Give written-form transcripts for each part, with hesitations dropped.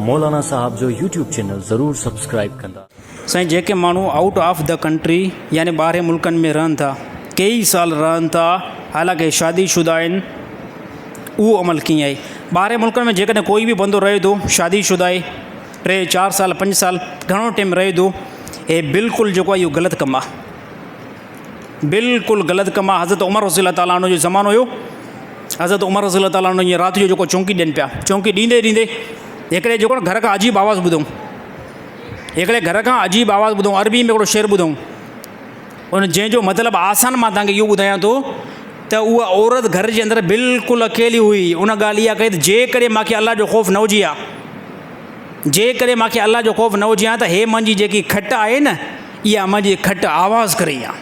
مولانا صاحب جو YouTube channel ضرور سبسڪرائيب ڪندا. سائين جيڪي ماڻهو آئوٽ آف the country يعني ٻاهرين ملڪن ۾ رهن ٿا ڪيئي سال رهن ٿا حالانڪه شادي شده آهن اهو عمل ڪيئن آهي ٻاهرين ملڪن ۾ جيڪڏهن ڪوئي به بندو رهي ٿو شادي شده آهي ٽي چار سال پنج سال گهڻو ٽيم رهي ٿو هي بلڪل جيڪو آهي اهو غلط ڪم آهي بلڪل غلط ڪم آهي حضرت عمر رضي الله تعالٰي عنه جو زمانو هيو حضرت عمر رضي الله تعالٰي عنه ائين رات جو جيڪو چونڪي ڏين پيا چونڪي ڏيندي ڏيندي هڪڙي جيڪو گهر کان عجيب آواز ٻڌو هڪڙي گهر کان عجيب آواز ٻڌو عربي ۾ هڪڙو شعر ٻڌو ان جنهن جو مطلب آسان مان تهانکي اهو ٻڌايان ٿو ته اها عورت گهر جي اندر بلڪل اڪيلي هئي ان ڳالهه اها ڪئي ته جيڪڏهن مانکي الله جو خوف نه هجي ها جيڪڏهن مانکي الله جو خوف نه هجي ها ته هي منهنجي جيڪي کٽ آهي نه اها منهنجي کٽ آواز ڪري ها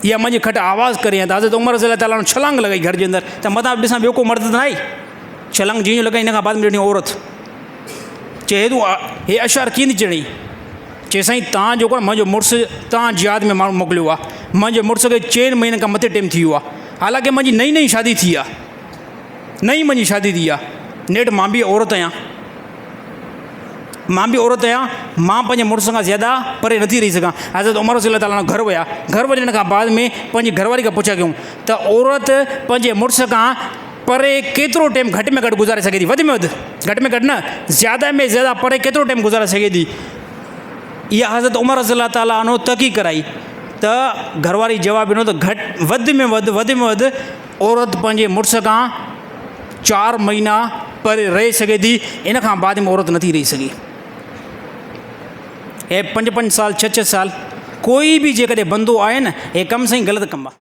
اها منهنجي کٽ آواز ڪري ها ته حضرت عمر رضي الله تعالٰي عنه ڇلانگ لڳائي گهر جي اندر ته متان ڏسان ٻيو ڪو مرد ته نه آهي ڇلانگ جيئن لڳائي ان کان بعد ۾ ڏٺي عورت چي هي تون هي اشعار ڪيئن ٿي چڙهين؟ چي سائين تان جيڪو آهي منهنجو مڙس تان جهاد ۾ ماڻهو موڪليو آهي منهنجي مڙس کي چئن مهينن کان مٿي ٽيم ٿي ويو آهي حالانڪه منهنجي نئين نئين شادي ٿي آهي نئين منهنجي شادي ٿي آهي نيٺ مان به عورت آهيان مان به عورت آهيان مان پنهنجي مڙس کان زياده پري نٿي رهي سگهان حضرت عمر رضي الله تعالٰي عنه گهر ويا گهر وڃڻ کان بعد ۾ پنهنجي گهر واري کان پڇا ڪيون ته عورت پنهنجي مڙس کان پري ڪيترو ٽيم گهٽ ۾ گهٽ گذاري سگهي ٿي وڌ ۾ وڌ گهٽ ۾ گهٽ نه زياده ۾ زياده پري ڪيترو ٽيم گذاري سگهي ٿي اها حضرت عمر رضي الله تعالٰي عنه تحقيق ڪرائي ته گهرواري جواب ڏنو ته گهٽ وڌ ۾ وڌ وڌ ۾ وڌ عورت پنهنجي مڙس کان چار مهينا پري رهي سگهي ٿي ان کان بعد ۾ عورت نٿي رهي سگهي هي پنج پنج سال ڇهه ڇهه سال ڪوئي به جيڪڏهن بندو آهي نه هي ڪم سائين غلط ڪم آهي.